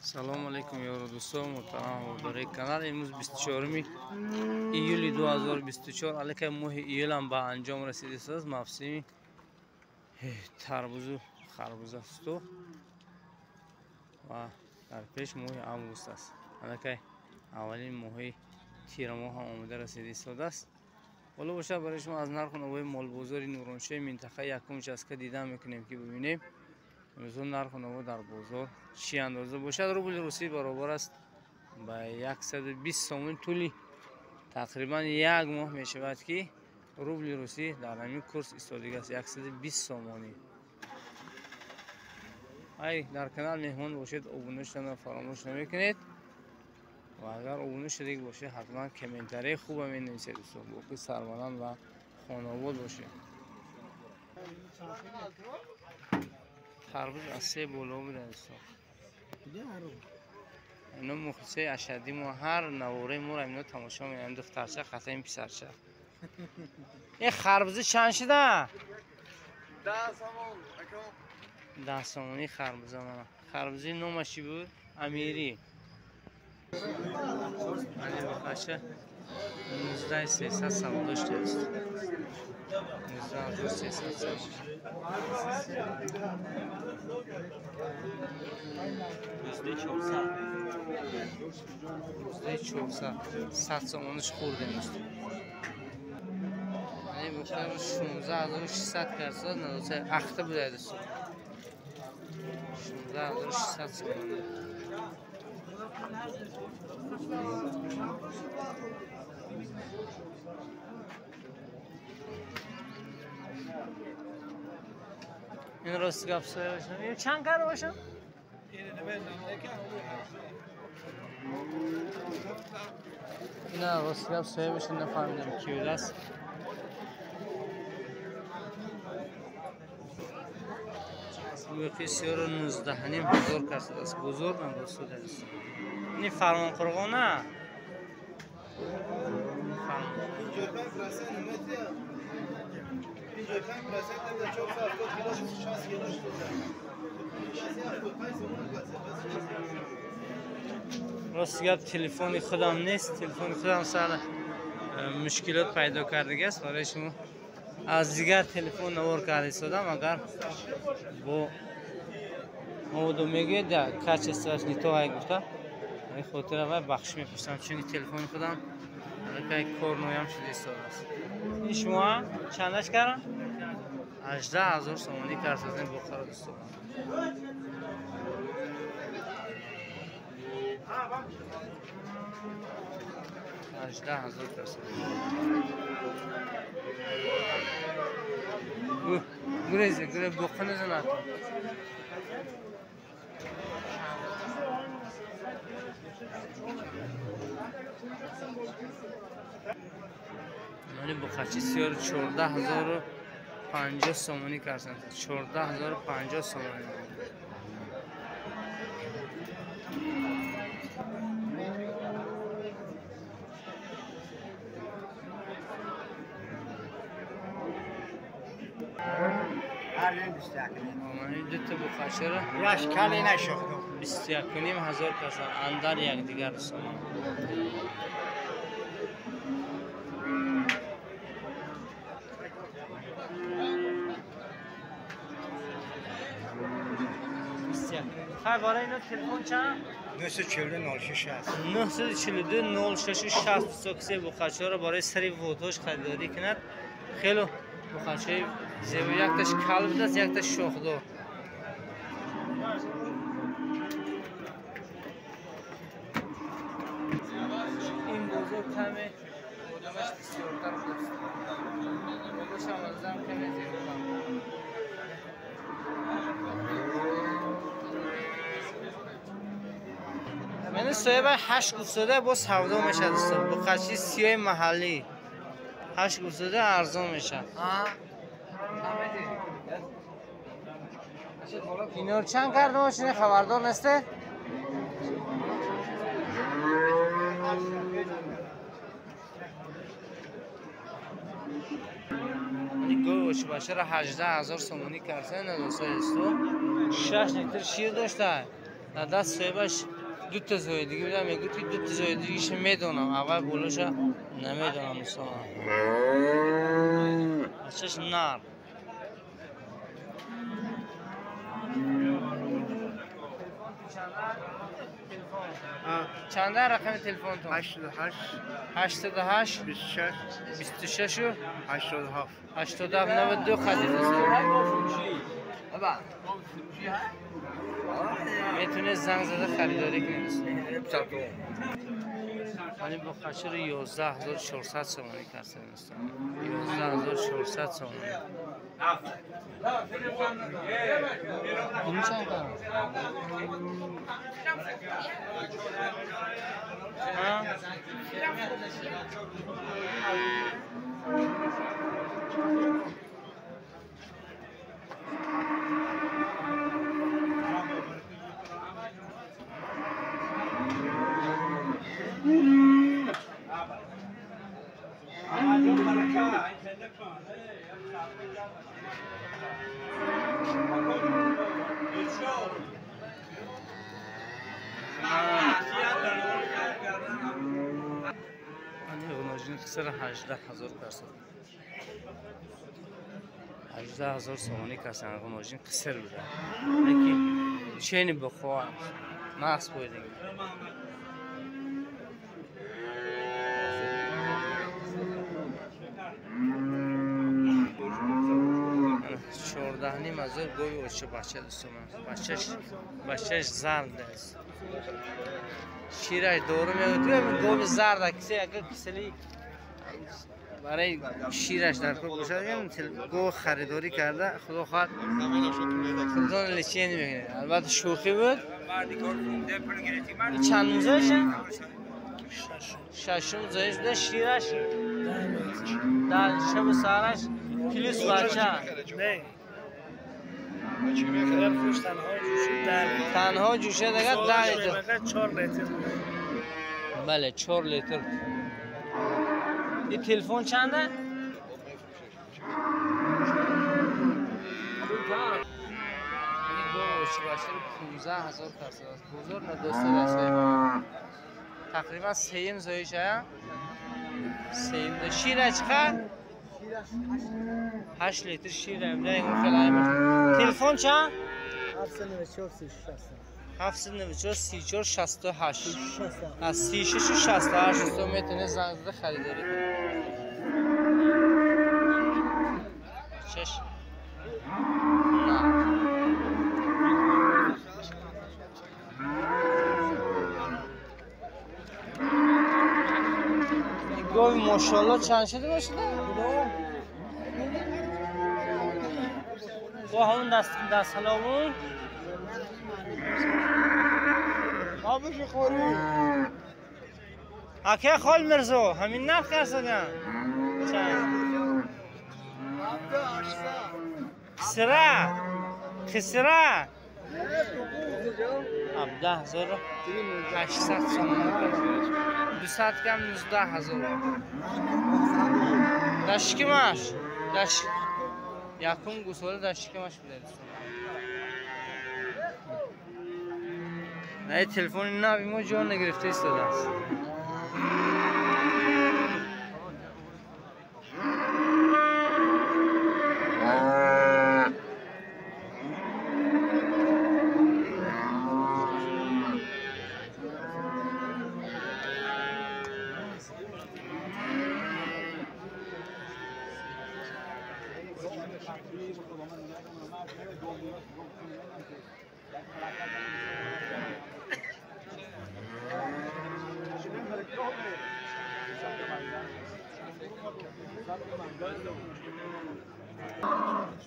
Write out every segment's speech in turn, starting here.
Салом алейкум, ёру дӯстон, муҳтарам ҳаводории канал. Имрӯз 24 июли 2024, аллакай моҳи июлам ба анҷом расидааст. Мавсими тарбузу харбуза асту ва дар пеш моҳи август аст. Аллакай аввалин моҳи тирамоҳ ҳам омода расида истодааст. Ҳоло бошад, барои шумо аз нарху навои молбозори Нуроншоҳи минтақаи якум участка дида мекунем, ки бибинем имрӯзо нарху наво дар бозор чӣ андоза бошад. Рубли русӣ баробар аст ба 120 сомон. Тӯли тақрибан як моҳ мешавад, ки рубли русӣ дар ҳамин курс истодига аст, 120 сомонӣ. Ай дар канал меҳмон бошед, обуна шуданро фаромӯш намекунед ва агар обуна шудагӣ бошед, ҳатман комментарияи хуба менависед. Дӯстон, боқӣ сарбаланд ва хонаобод бошед. Тарбуз аз се боло буда, дӯстон. Ино мухлисои ашаддӣ мо, ҳар навораи моро ино тамошо мекунанд. Духтарча хата, ин писарча. Ин харбуза чанд шуда? 10 сомон, акам. 10 сомонӣ харбуза. Мана харбузаи номаш чӣ буд? Амирӣ. Ани бақаша 19 300 савдо шудааст, 19 300 сомон. 400. 19 400, 100 сомониш хӯрдем, дӯстон. Ани бухаро 16 600 карсад, надоса ахта буда, дӯстон, 16 600 сомон. Ин рости гап соя бошам, ин чанд карда бошам? Ина рости гап соя бошам, нафаҳмидам ки будааст. Боқи сиёро 19 500 касад аст. Бузург андоза аст. Ин Фармонқурғона. 55% نمتیا. 55% هم 470 کیلو 60 کیلو شده. 75 سومون. Рости гап, телефони худам нест, телефони худам сар мушкилот пайдо кардагиаст. Барои шумо аз дигар телефон навор карда истодам. Агар бо моводу мегӯед, качествоаш не то ай гуфта, барои хотира вай бахшиш мепурсам, чунки телефони худам аллакай корноям шуда истодааст. Ин шумо чандаш кардам? 18 000 сомонӣ карсазем бухаро, дӯстон. 18 000 касад. Гурези, гуре, боққа назанад. Мани буқачи сиёр 14 050 сомонӣ карданд. 14 050 сомонӣ. Мани дута буқачиро Яш кали нашуд. 21 500 касан, андар якдигар сомон. Хай, барои ино телефон чанд? 942 06 60. 942 06 60. Кисе буқачаро барои сари водҳош харидорӣ кунад, хело буқачаи зебо. Якташ кал будааст, якташ шохдор. Ин бозор каме одамаш бисёртар будааст, бошам азам каме зеботар. Мени соҳиба ҳашт гуфтода бо савдо мешавад, дӯстон. Буқачи сиёи маҳаллӣ ҳашт гуфтода арзон мешавад. Инор чанд карда бошед, хабардор несте? Гӯшбашаро 18 000 сомонӣ карса, надостои исто. 6 литр шир дошта. Дар даст соҳибаш дута зоидагӣ буда, мегӯяд ки дута зоидагиша медонам, аввал болоша намедонам дӯстон. Бачаш нар. Чанда рақами телефонтон? 88 88 26 26 87 87 92 хадид. Метавонед занг зада харидорӣ кунед. Вале бо қашри 11400 сомонӣ кардем дӯстон. 11400 сомонӣ. Ин чанд кард? Ҳа? Қиср 18000 касад. 18000 сомонӣ касан ғуножин қиср буда. Лекин чени бихоҳ нақс боидагӣ. Чордаҳ ним ҳазор гови оча бача дӯстон. Бачаш зард аст. Шираш дору мегӯяд, гови зард кисе агар кисели барои шираш дар кор бошад, гов харидорӣ карда, худо хоҳад худон лечение мекунад. Албатта шӯхӣ буд. Чанд зоиш? Шашум зоиш буда, шираш дар шабу саҳараш плюс бача. Танҳо ҷӯшад агар 10 литр. Бале, 4 литр. این تلفن چنده؟ این گوش باشه 15000 درصد است. بزرگ ندوسته است. تقریبا سیم زایشه. سیم شیر چقدر؟ 8 لیتر شیر هم. تلفن چند؟ 794 34 68 از 36 و 68 تو میتونه زنگ زده خریداری کنی. چش نه این گاوی ماشاءالله چند شده باشه؟ با همون دست حلاوون آبش خوری اکه خال مرزو همین نرخ کردن چند خسره خسره 17800 سومانی 200 کم 19000 در شکمش در یکم گوساله در شکمش بوده. نه تلفن نبی ما جان نگرفته ایستاده است.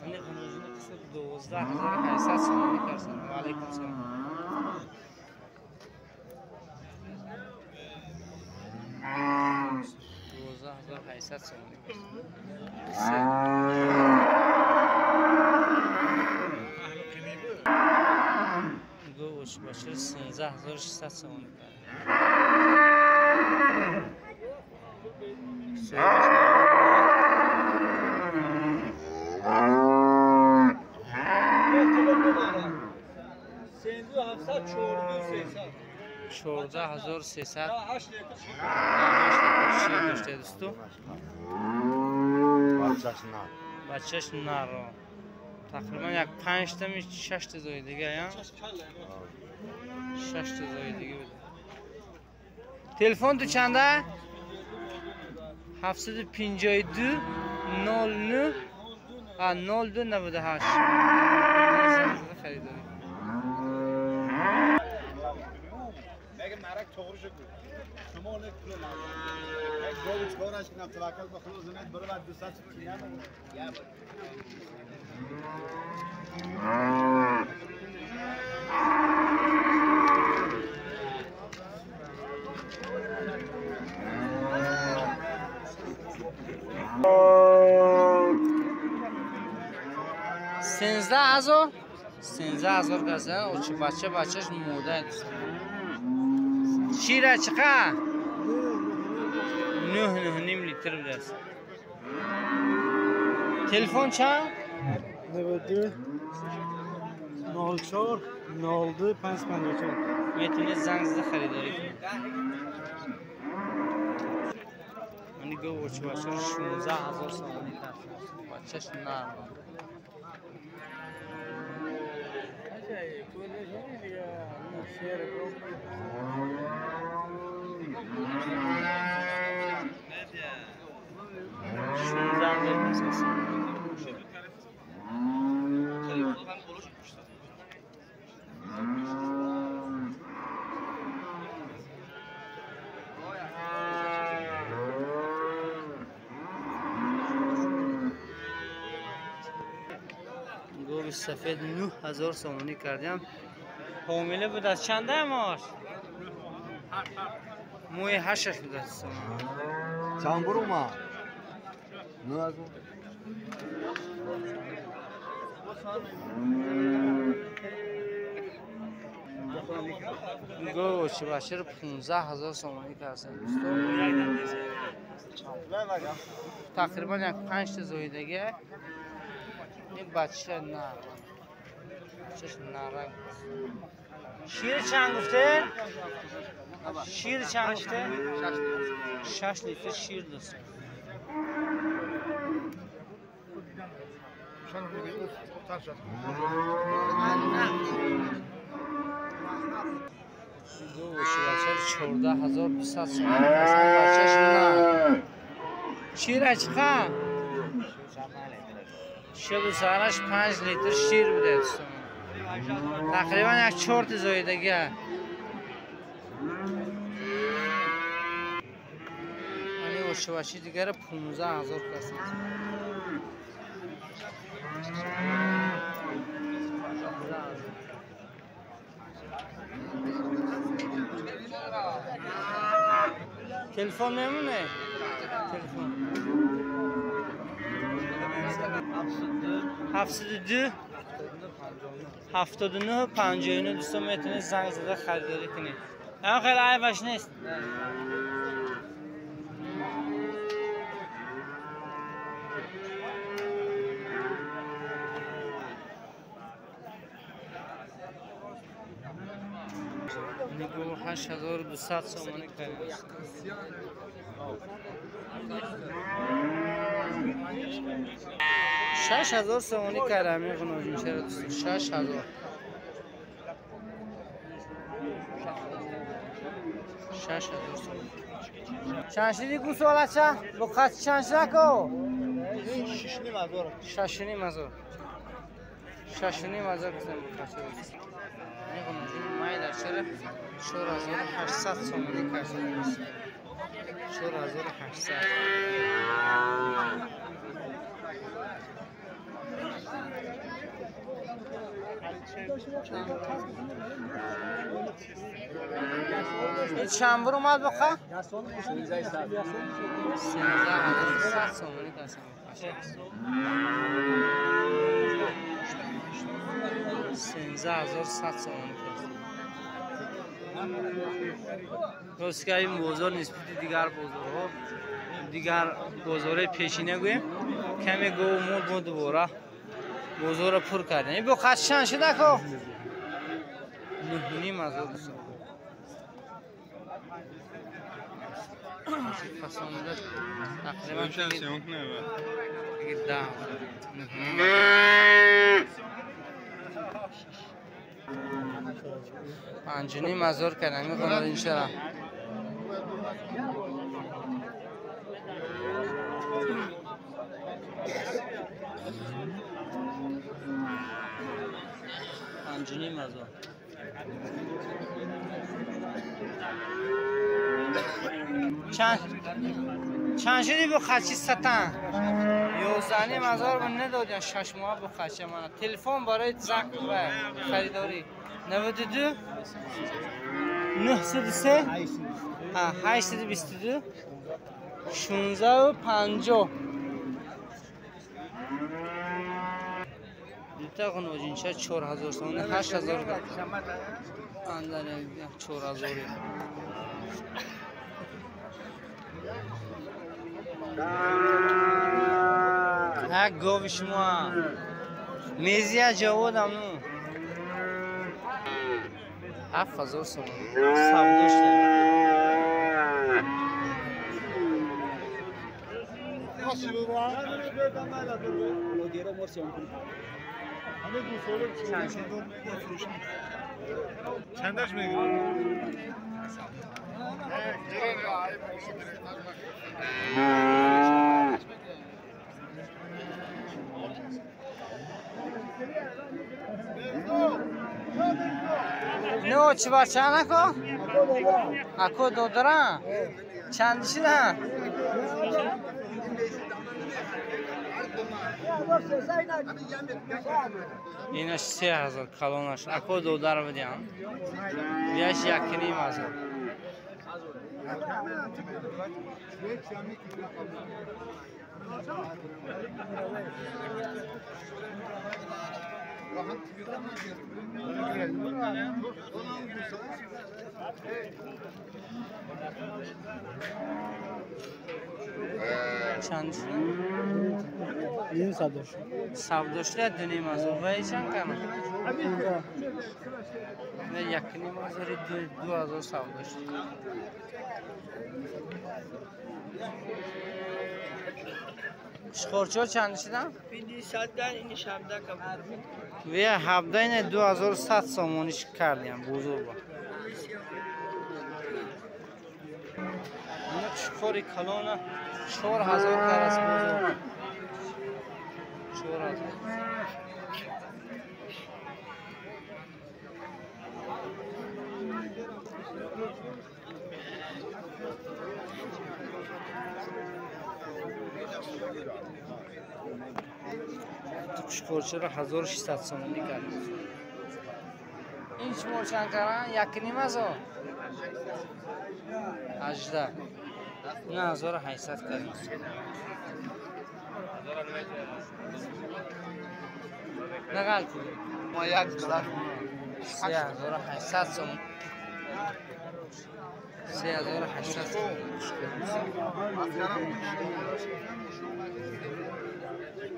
من خانوجین قسمت 12800 سومانی کردم. و علیکم سلام. 12800 سومانی کردم. دو باشه 13600 سومانی کردم. سندو 714 14300 шир дошта дӯсту. Бачаш наро. Тақрибан як 5 та 6 та зои дига, я? 6 та зои дига буд. Телефон ту чанда? 752 09 02 98. خریداری. مگه مرک تغری شد شما نه پول ندارید. یک گاو چکارش کنم توکل به خدا زنید برو بعد 200 یه 13000 13000 касан очи бача бачаш мода шира чиқа 9.5 литр будааст. Телефон чанд? 92 04 02 554. Метавонед занг зада харидорӣ кунед. Мани гов очи бачаро 16000 сомонӣ кард. Бачаш нарм. Гови сафед 9000 сомонӣ кардям. Ҳомила буд аз чанда мош? Моҳи ҳашташ буд аз сомон. Чанд бурума? 9000. Гов очибашир 15000 сомонӣ кардем дӯсто. Тақрибан як 5 та зоидагӣ. Ин бача нар. Бачаш наранг. Шир чанд гуфте? Шир чанд гуфте? 6 литр шир дӯст. 14200 сомонӣ кардем. Бачаш нар. Шира чиқа? Шабу сараш 5 литр шир буда дӯстон. Тақрибан як 4 та зоидагӣ. Ани ошиваши дигара 15000 касан. Телефон мемоне? Телефон 72 79 59 дӯстон метавонед занг зада харидорӣ кунед. Ам хеле айбаш нест. Нигоҳ 8200 сомонӣ кардем. 6000 сомонӣ кардам ин ғуноҷиншаро дӯстон. 6000. 6000 сомонӣ. Чанд шиди гӯсолача? Бо қач чанд шидако? 6.5 ҳазор. 6.5 ҳазор. 6.5 ҳазор гуфтам бо қач. Ин ғуноҷини майдачара 4800 сомонӣ кардам. 4800. این چند بر اومد بخوا؟ 13100 سومانی کسم 13100 سومانی کسم. راست که این بازار نسبت دیگر بازارها دیگر بازارهای پیشینه گوییم کمی گو مود ما دوباره بازار را پر کردیم. این با قد چند شده که 9.5 هزار. Пасомда тақрибан 10 5,5 ҳазор кардам мехонад иншалла. 5,5 ҳазор. Чанд шуди бу хачи сатан? 11,5 ҳазор бу недодиан 6 моҳа бу хача мана. Телефон барои занг ва харидорӣ 92 903 822 16 50. Дута ғуноҷинча 4000 сомонӣ, 8000 андар 4000. Як гови шумо мезия ҷаводам ну 7000 сомонӣ савдо шуда. Чандаш мегирад? Не, чӣ бача нако? Ако додара? Чанд шида? Инаш 3000 калонаш. Ако додар будиам. Яш 1,5 ҳазор. Чанд савдо шуда? 2,5 ҳазор. Вай чанд кана? 1,5 ҳазори 2000 савдо шуда. Шхорчо чанд шуда? Вия 17 ина 2100 сомониш кардиам бузурга. Ина шхори калона 4000 карас бузург. 4000. Қушқорчаро 1600 сомонӣ кард. Ин шумо чанд каран? 1,5 ҳазор? 18. 9800 кард. Нағалти. Ма як доллар. 3800 сомон. 3800 сомон.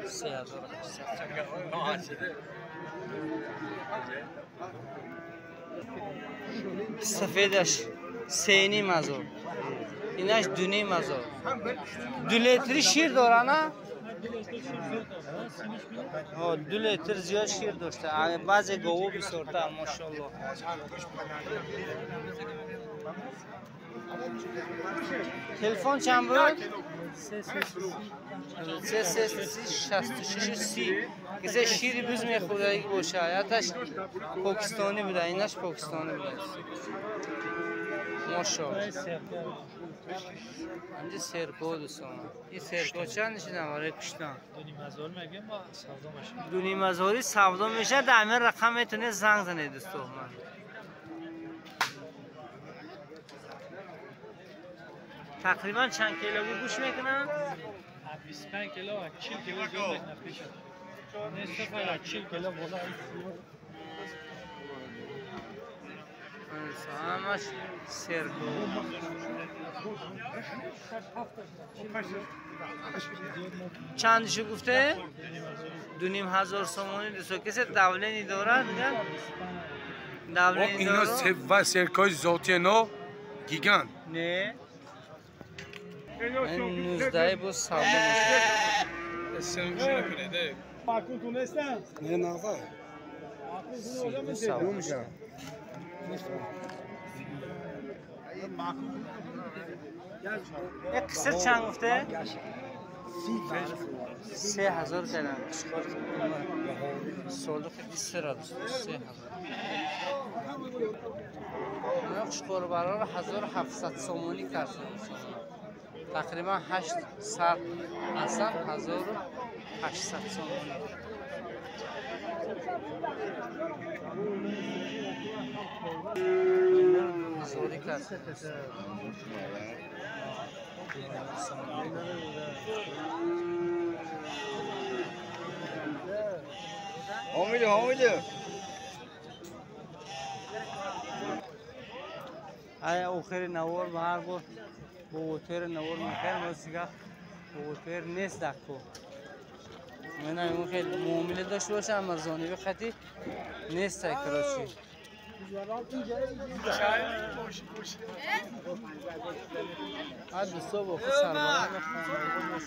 3800. Сафедаш 3,5 ҳазор. Инаш 2,5 ҳазор. 2 литри шир дора на? 2 литр зиёд шир дошта. Баъзе гово бисёртар, мошалло. Телефон чанд буд? 3 3 66 30. Кисе шири буз мехӯрдаги боша. Яташ покистонӣ буда, инаш покистонӣ буда. Мошалло. Инҷа серко дӯстон. Ин серко чанд шидан барои куштан? 2,5 ҳазори савдо мешавад. Дар ҳамин рақам метавонед занг занед дӯстон. Тақрибан чанд кило гӯшт мекунанд? 25 кило, 40 кило зиёд мекунад пеша. Не, 40 кило бола. Ҳамаш серко. Чандишу гуфте? 2,5 ҳазор сомонӣ дӯсто. Касе давление дорад? Давление Ино дорад? ва серкои зоти но Гигант. Не. 19 боз савдо мешавад. Не нағза. 32 савдо. Қиср чанд гуфте? 3000 кардам. Қишқор солдуқи 23 дӯст 3000. Қишқорбарор 1700 сомонӣ кард. Тақрибан 8 сар ҳастанд 1800 сомонӣ. 2000 кард. Омиду, омиду. Ай охири навор ба ҳар бор бо отер навор мекардем, ростига бо отер нест дар кӯҳ. Менам хеле муомила дошта бошам, аммо зониби хати нест ай короче. Ҳар дӯсто бо худ сарбаланд мехонанд.